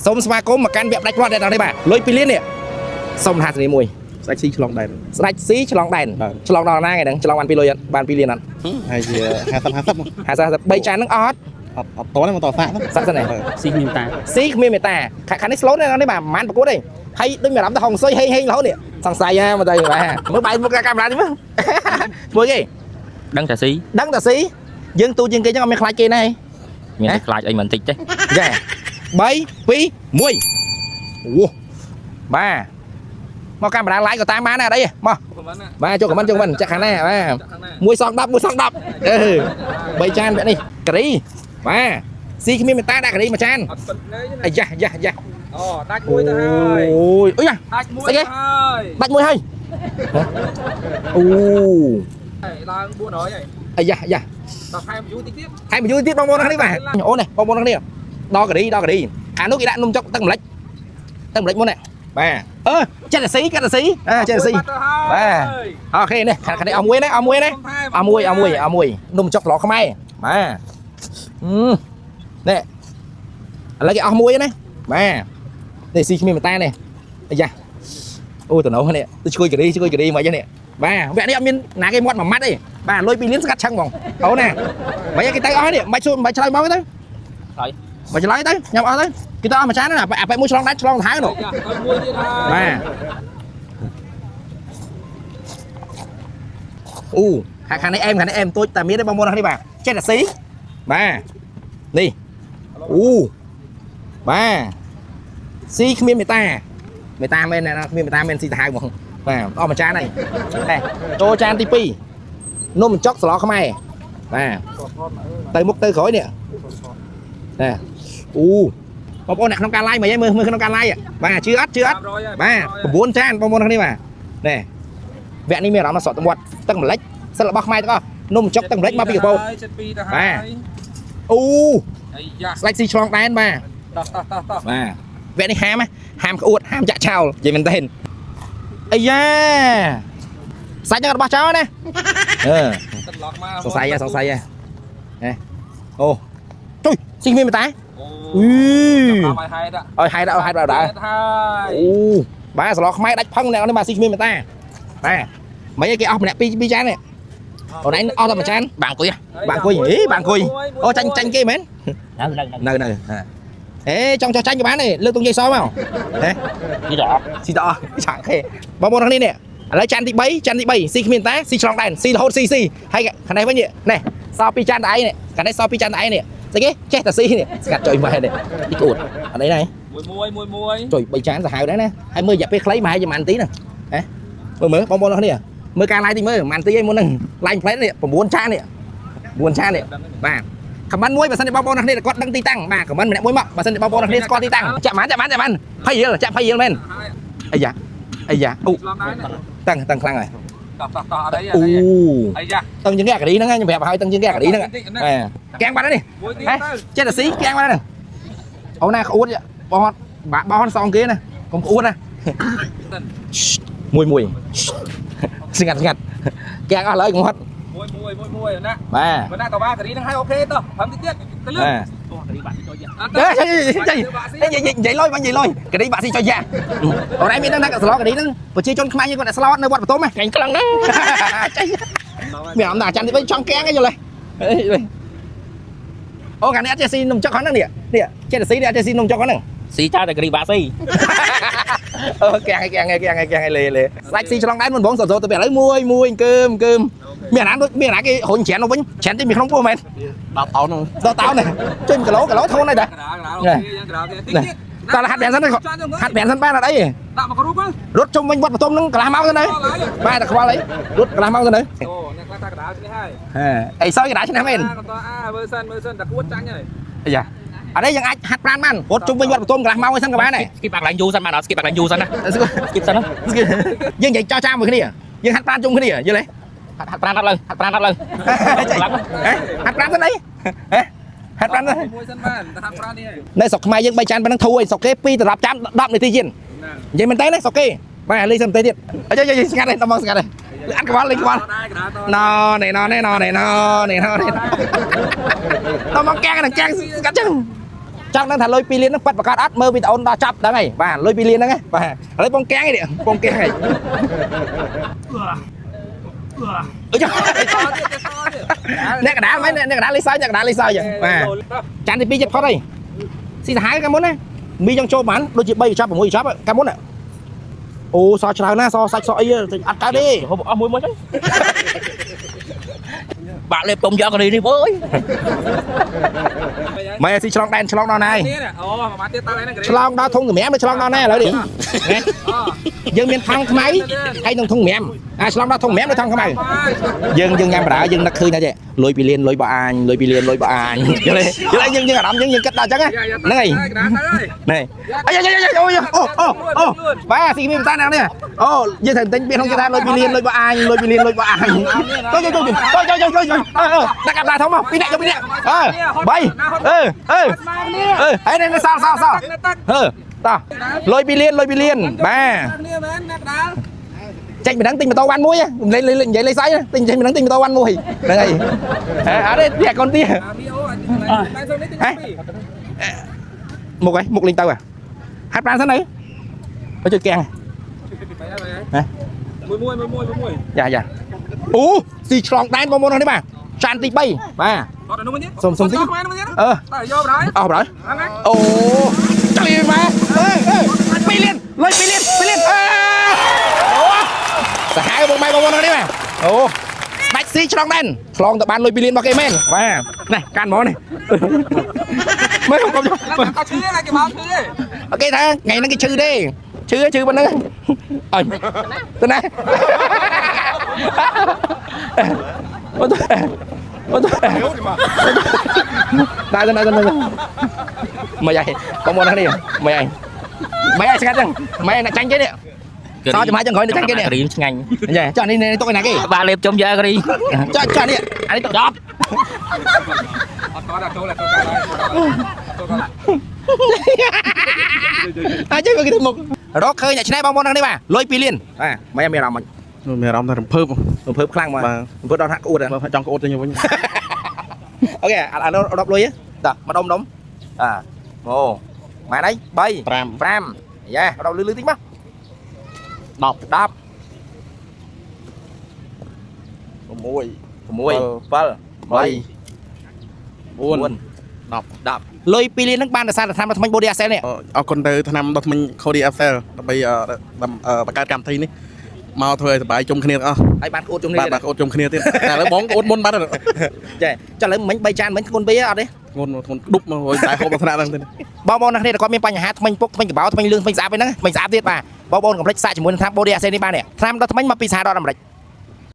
សូមស្វាគមន៍មកកាន់វគ្គផ្ដាច់ផ្លាត់អ្នកទាំងនេះបាទលុយ2លាននេះសូមថាសេនីមួយ ស្ដេចស៊ីឆ្លងដែន ស្ដាច់ស៊ីឆ្លងដែន បាទ ឆ្លងដល់ណាថ្ងៃហ្នឹងឆ្លងបាន2លុយអត់បាន2លានអត់ ហើយជា50 50មក 50 53ចានហ្នឹងអត់ អត់អត់តទេមកតសាក់ សាក់សិនទេ ស៊ីគ្មានតា ស៊ីគ្មានមេតាខាងនេះ slow ណាស់នេះបាទប្រហែលប្រកួតទេហើយដូចមានអារម្មណ៍ថាហុងស៊ុយហេងហេងរហូតនេះសង្ស័យហ่าមកទៅបាទមើលបាយមុខកាមេរ៉ានេះមើលធ្វើគេ ដឹងតែស៊ី ដឹងតែស៊ីយើងទូជាងគេចឹងអត់មានខ្លាចគេណា មានតែខ្លាចអីមិនតិចទេ ចា3 2 1អូបាទមកកាមេរ៉ា live ក៏តាមបានដែរអត់អីមកបាទចូល comment ចូល comment ចាក់ខាងណាបាទមួយសង10មួយសង10អឺ3ចានវគ្គនេះការីបាទស៊ីគ្មានមេតាដាក់ការីមួយចាន អត់ពិតនៅ អាយ៉ាយ៉ាយ៉ា អូដាច់មួយទៅហើយ អូយអុយ ដាច់មួយទៅហើយ ដាច់មួយហើយអូ ឡើង400ហើយ អាយ៉ាយ៉ា ដល់ថែមយូរតិចទៀត ថែមយូរទៀតបងប្អូនទាំងនេះបាទអូននេះបងប្អូនទាំងនេះដល់ការីដល់ការីខាងនោះគេដាក់នំចុកទឹកម្លិចទឹកម្លិចមុននេះបាទអឺចិត្តស៊ីកាត់ស៊ីអើចិត្តស៊ី បាទ អូខេនេះខាងនេះអស់មួយណាអស់មួយណាអស់មួយអស់មួយអស់មួយនំចុកស្លខ្មែរបាទនេះឥឡូវគេអស់មួយណាបាទនេះស៊ីគ្មានមេតានេះអាយ៉ាអូតំណោនេះទៅជួយការីជួយការីមកចឹងនេះបាទវគ្គនេះអត់មានណាគេមាត់មួយម៉ាត់ទេបាទលុយ2លានស្កាត់ឆឹងហ្មងអូនណាមិនគេទៅអស់នេះមិនសួរមិនឆ្លើយមកទៅមិនឆ្លើយទៅញ៉ាំអស់ទៅគេទៅអស់មួយចានណាអាបែបមួយឆ្លងដាច់ឆ្លងទៅហើយនោះ ទៅមួយទៀតហើយ បាទអូខាងនេះអែមខាងនេះអែមទូចតែមានទេបងប្អូននេះបាទចេះតែស៊ីបាទនេះអូបាទស៊ីគ្មានមេតាមេតាមែនណាគ្មានមេតាមែនស៊ីទៅហៅហ្មងបាទអស់មួយចានហើយហេចូលចានទី2នំបញ្ចុកស្លខ្មែរបាទទៅមុខទៅក្រោយនេះណាអូបងប្អូនអ្នកក្នុងការ live មកមើលមើលក្នុងការ live បាទជឿអត់ជឿអត់ បាទ9ចានបងប្អូនទាំងនេះបាទនេះវគ្គនេះមានអារម្មណ៍ថាស្រក់ទឹកមាត់ទឹកម្លិចសិលរបស់ខ្មែរទាំងអស់នំបញ្ចុកទឹកម្លិចមកពីកពត 72ទៅហើយ អូ អាយ៉ា ស្ដេចស៊ីឆ្លងដែនបាទ តោះតោះតោះតោះ បាទវគ្គនេះហាមណាហាមក្អួតហាមចាក់ឆោលនិយាយមែនទែនអាយ៉ាសាច់ហ្នឹងរបស់ចោលណាអឺ ទឹកឡក់មក សង្ស័យហ៎សង្ស័យហ៎ហេអូជួយស៊ីគ្មានមេតា អូ អឺ ឲ្យហេតុ ឲ្យហេតុឲ្យហេតុដល់ ហើយ អូបាទស្លខ្មែរដាច់ផឹងអ្នកនេះបាទស៊ីគ្មានមេតាបាទមិនអីគេអស់ម្នាក់ពីរពីរចាននេះអូនឯងអស់តែមួយចាន បាងអង្គុយ បាក់អង្គុយអីបាក់អង្គុយអូចាញ់ចាញ់គេមែន នៅនៅ នៅនៅអេចង់ចោះចាញ់ក៏បានដែរលើកទងយាយសមកហេ នេះដល់ ស៊ីតអស់ឆាក់គេបងប្អូនទាំងនេះនេះឥឡូវចានទី3ចានទី3ស៊ីគ្មានតាស៊ីឆ្លងដែនស៊ីរហូតស៊ីស៊ីហើយខាងនេះវិញនេះសល់ពីរចានតែឯងនេះខាងនេះសល់ពីរចានតែឯងនេះស្អីគេចេះតែស៊ីនេះស្កាត់ចុយម៉ែនេះទីក្អួតអត់អីដែរ មួយមួយមួយមួយ ចុយ3ចានសាហាវដែរណាហើយមើលរយៈពេលខ្លីប្រហែលជាប៉ុន្មាននាទីហ្នឹងហ៎មើលមើលបងប្អូនទាំងនេះមើលការ live តិចមើលប៉ុន្មាននាទីឯងមុនហ្នឹង live ផ្លែនេះ9ចាននេះ9ចាននេះបាទខមមិនមួយបើសិនជាបងប្អូនទាំងនេះគាត់ដឹងទីតាំងបាទខមមិនម្នាក់មួយមកបើសិនជាបងប្អូនទាំងនេះស្គាល់ទីតាំងចាក់ម៉ានចាក់ម៉ានចាក់ម៉ាន20រៀលចាក់20រៀលមែន ហើយ អាយ៉ាអាយ៉ាអូ ឆ្លងដែរ តឹងតឹងខ្លាំងហើយ តោះតោះតោះអត់អី អូ អាយ៉ា តឹងជាងគេអាការីហ្នឹងខ្ញុំប្រាប់ឲ្យតឹងជាងគេអាការីហ្នឹងបាទកៀងបាត់ហើយនេះ មួយទៀត ហេ ទៅ ចេះតែស៊ីកៀងបាត់ហ្នឹងអូណាក្អួតបោះបាក់បោះសងគេណាកុំក្អួតណាមួយមួយស្ងាត់ស្ងាត់កៀងអស់ឡើយកុំហត់ មួយមួយមួយមួយណា បាទ បើណាតវ៉ាការីហ្នឹងឲ្យអូខេតោះផឹមតិចទៀតទៅលឿន អូការីបាក់ចូលយ៉ា អត់ អេចេញចេញនិយាយលុយបាញ់និយាយលុយការីបាក់ស៊ីចុយយ៉ាអូនឯងមានដឹងថាស្លោការីហ្នឹងប្រជាជនខ្មែរយើងគាត់តែស្លោនៅវត្តបតុម ថ្ងៃខ្លាំងណាស់ ចេញមានអារម្មណ៍ថាអាចារ្យនេះវិញចង់កៀងឯងយល់ទេអូកាលនេះអត់ចេះស៊ីនំចុកហ្នឹងនេះនេះចេះតែស៊ីនេះអត់ចេះស៊ីនំចុកហ្នឹង ស៊ីចោលតែការីបាក់ស៊ី អូកៀងកៀងកៀងកៀងលេលេស្ដាច់ស៊ីឆ្លងដែនមុនបងសរសទៅពេលឥឡូវមួយមួយអង្គើមអង្គើមមានអាណាដូចមានអាណាគេរុញច្រានមកវិញច្រានទីមានក្នុងពោះមែន ដល់តោនហ្នឹង ដល់តោនេះជួយ1គីឡូគីឡូធូនហើយតា កដាកដាអូខេយើងកដាគេតិចទៀត តើហាត់ប្រាំសិនហាត់ប្រាំសិនបានអត់អី ដាក់មកគ្រូទៅ រត់ជុំវិញវត្តបតុមហ្នឹងកន្លះម៉ោងទៅនៅបាទតែខ្វល់អីរត់កន្លះម៉ោងទៅនៅ អូអ្នកខ្លះថាកដាឈ្នះហើយ អីសោយកដាឈ្នះមែន កតអាមើលសិនមើលសិនតែគួតចាញ់ហើយ អាយ៉ាអត់ទេយើងអាចហាត់ប្រានបានរត់ជុំវិញវត្តបតុមកន្លះម៉ោងអីសិនក៏បានដែរ skip បាក់ឡើងយូរសិនបានអត់ skip បាក់ឡើងយូរសិនណា skip សិនណា យើងនិយាយចោះចាមួយគ្នាយើងហាត់ប្រានជុំគ្នាយល់ទេ ហាត់ហាត់ប្រានអត់ឡើងហាត់ប្រានអត់ឡើង ចៃហេហាត់ប្រានសិនអីហេហាត់ប្រានសិន មួយសិនបានតែហាត់ប្រាននេះហើយ នៅស្រុកខ្មែរយើង3ចានប៉ុណ្ណឹងធូរអីស្រុកគេ2ត្រឡប់ចាំ10នាទីជាង ណា និយាយមែនតើណាស្រុកគេបាទលេងសិនទេទៀតអញ្ចឹងស្ងាត់ទេដល់មកស្ងាត់ទេអាត់ក្បាលលេងក្បាល ដែរកដាត ណនេះណនេះណនេះណនេះណនេះដល់មកកាំងហ្នឹងកាំងស្កាត់ចឹង ចង់ដឹងថាលុយ2លានហ្នឹងប៉ាត់ប្រកាសអត់មើលវីដេអូដល់ចប់ដឹងហើយបាទលុយ2លានហ្នឹងបាទឥឡូវបងកាំងឯនេះបងកាំងឯងអើយអ្នកកដាលមែនអ្នកកដាលលេខសើអ្នកកដាលលេខសើបាទចានទី2ចិត្តផុតហើយស៊ីសាហាវកាលមុនណាមីចង់ចូលបានដូចជា3កញ្ចប់6កញ្ចប់កាលមុនអូសច្រើនណាស់សសាច់សអីអត់កើតទេ ហូបអស់មួយមួយទៅបាក់លេបទុំយកការីនេះអើយ ម៉ែស៊ីឆ្លងដែនឆ្លងដល់ណាយ នេះអូប្រហែលទៀតតើហ្នឹង ឆ្លងដល់ធុងសម្រាមឬឆ្លងដល់ណាឥឡូវនេះយើងមានថង់ខ្មៅហើយនឹងធុងសម្រាមអាឆ្លងដល់ធុងសម្រាមឬថង់ខ្មៅយើងយើងញ៉ាំបារយើងនឹកឃើញថាចេះលុយពីលានលុយបើអាញលុយពីលានលុយបើអាញយល់ទេយល់ទេយើងយើងអារម្មណ៍យើងយើងគិតដល់អញ្ចឹងហ្នឹងហើយ ក្តារទៅហើយ នេះអាយអាយអូអូអូអូបាទស៊ីមានតានេះអូយើងត្រូវទិញពីក្នុងគេថាលុយពីលានលុយបើអាញលុយពីលានលុយបើអាញទៅទៅទៅទៅទៅទៅអឺដាក់កាប់ដាក់ធំមកពីរនាក់យកពីរនាក់អឺ3អឺអឺ ស្មើគ្នា អឺហើយនេះសល់សល់សល់ ទឹក ហឺតោះលុយ2លានលុយ2លានបាទ គ្នាមែនអ្នកក្តារ ចេញមិនដឹងទិញម៉ូតូវ៉ាន់មួយនិយាយនិយាយលេខស្អីទិញចេញមិនដឹងទិញម៉ូតូវ៉ាន់មួយហ្នឹងហើយអត់ទេទីកូនទី អាមីអូអាតែសុំនេះទិញពី មុខហ៎មុខលេងទៅហ่ะហាត់ប្រានសិនទៅទៅជួយកាំង ហ៎មួយមួយមួយមួយមួយ យ៉ាយ៉ាអូស៊ីឆ្លងដែនបងប្អូននេះបាទចានទី3បាទ អត់ដល់នោះទៀតខ្មែរនោះទៀត អឺ តើយកបណ្ដោយ អស់បណ្ដោយ ហ្នឹងហើយ អូចលីមកអឺអឺ2លានលុយ2លាន2លានអឺអូសាហាវបងម៉ែបងប្អូននេះបាទអូស្ដាច់ស៊ីឆ្លងដែនឆ្លងទៅបានលុយ2លានរបស់គេមែនបាទនេះកាន់ហ្មងនេះមើលកុំ អត់ឈឺទេគេមកឈឺទេ អូខេថាថ្ងៃហ្នឹងគេឈឺទេឈឺឈឺប៉ុណ្្នឹងអើយទៅណាអូទៅអូទៅដែរទៅដែរទៅមកយាយបងប្អូននេះមកយាយមកយាយស្ងាត់ចឹងមកយាយអ្នកចាញ់គេនេះសចំហាយចុងក្រោយអ្នកចាញ់គេនេះ ការីឆ្ងាញ់ យ៉ាចុះនេះនេះទុកឯណាគេ បាក់លេបចំយកការី ចុះចុះនេះអានេះទុក ចប់ អត់តដល់ចូលដល់ចូលកើតហើយចូលកើត អាចចេះមកគេទៅមុខរកឃើញអ្នកឆ្នះបងប្អូននេះបាទលុយ2លានបាទមកមានអារម្មណ៍ មានអារម្មណ៍ថារំភើប រំភើបខ្លាំងមករំភើបដល់ហាក់ក្អួត បើចង់ក្អួតទៅវិញ អូខេឥឡូវរាប់លុយតោះម្ដុំម្ដុំអាអូម៉ែនអី3 5 5យ៉ារាប់លឺលឺតិចមក 10 10 6 6 7 8 4 10 10លុយ2លានហ្នឹងបានដោយសារតែថ្នាំថ្មិញ Body Accel នេះ អរគុណទៅថ្នាំដុសធ្មេញ Cody Excel ដើម្បីបង្កើតកម្មវិធីនេះមកធ្វើឲ្យសប្បាយជុំគ្នាទាំងអស់ ហើយបានក្អួតជុំនេះ បាទបាទក្អួតជុំគ្នាទៀតតែឥឡូវបងក្អួតមុនបាត់ហើយ ចេះចុះឥឡូវមិញ3ចានមិញធ្ងន់ពេកអត់ទេ ធ្ងន់ធ្ងន់ក្ដុបមកហើយតែហូបដល់ថ្នាក់ហ្នឹងទេ បងប្អូនអ្នកគ្នាគាត់មានបញ្ហាថ្មិញពុកថ្មិញកបោថ្មិញលឿងថ្មិញស្អាតហ្នឹងថ្មិញស្អាតទៀតបាទបងប្អូនកុំភ្លេចសាកជាមួយនឹងថ្នាំ Body Accel នេះបាននេះថ្នាំដុសធ្មេញមកពីសហរដ្ឋអាមេរិក